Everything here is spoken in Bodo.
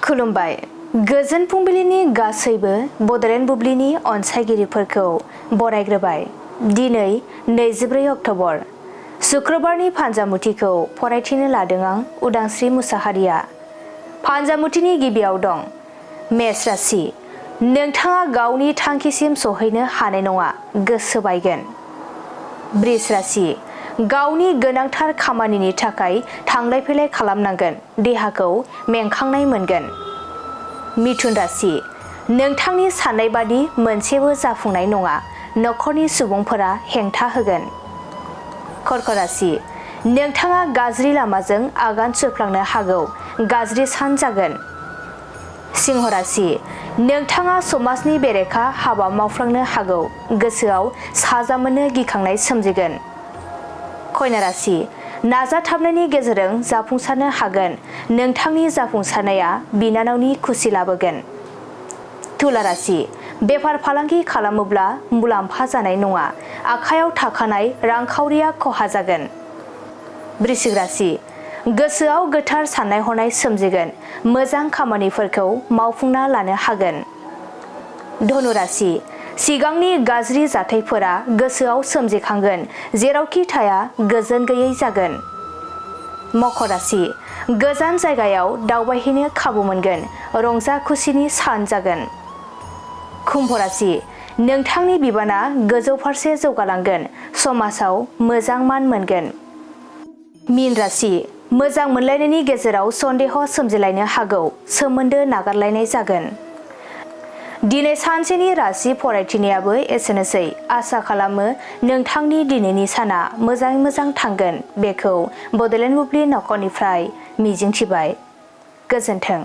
खुलुमबाय। गोजोन फुंबिलिनि गासैबो बड'लेण्ड बुब्लिनि अनसायगिरिफोरखौ बरायग्रोबाय। दिनै 24 अक्ट'बर शुक्रबारनि फान्जामुथिखौ फरायथिनो लादों आं उदांस्रि मुसाहारिया। फान्जामुथिनि गिबियाव दं मेष राशि। नोंथाङा गावनि थांखिसिम सहैनो हानाय नङा, गोसो बायगोन। बृष राशि। गावनि गोनांथार खामानिनि थाखाय थांलाय फैलाय खालामनांगोन, देहाखौ मेंखांनाय मोनगोन। मिथुन राशि। नोंथांनि साननाय बादि मोनसेबो जाफुंनाय नङा, नखरनि सुबुंफोरा हेंथा होगोन। कर्क राशि। नोंथाङा गाज्रि लामाजों आगान सुरफ्लांनो हागौ, गाज्रि सान जागोन। सिंह राशि। नोंथाङा समाजनि बेरेखा हाबा मावफ्लांनो हागौ, गोसोआव साजा मोननो गिखांनाय सोमजिगोन। कन्या राशि। नाजाथाबनायनि गेजेरजों जाफुंसारनो हागोन, नोंथांनि जाफुंसारनाया बिनानावनि खुसि लाबोगोन। तुला राशि। बेफार फालांगि खालामोब्ला मुलाम्फा जानाय नङा, आखायाव थाखानाय रांखावरिया खहा जागोन। वृश्चिक राशि। गोसोआव गोथार साननाय हनाय सोमजिगोन, मोजां खामानिफोरखौ मावफुंना लानो हागोन। धनु राशि। सिगांनि गाज्रि जाथायफोरा गोसोआव सोमजिखांगोन, जेरावखि थाया गोजोन गैयै जागोन। मकर राशि। गोजान जायगायाव दावबायहैनो खाबु मोनगोन, रंजा खुसिनि सान जागोन। कुम्भ राशि। नोंथांनि बिबाना गोजौ फारसे जौगालांगोन, समाजाव मोजां मान मोनगोन। मीन राशि। मोजां मोनलायनायनि गेजेराव सन्देह सोमजिलायनो हागौ, सोमोन्दो नागारलायनाय जागोन। दिनै सानसेनि राशि फरायथिनायाबो एसेनोसै। आसा खालामो नोंथांनि दिनैनि साना मोजाङै मोजां थांगोन, बेखौ बड'लेण्ड बुब्लि नखरनिफ्राय मिजिंथिबाय। गोजोन्थों।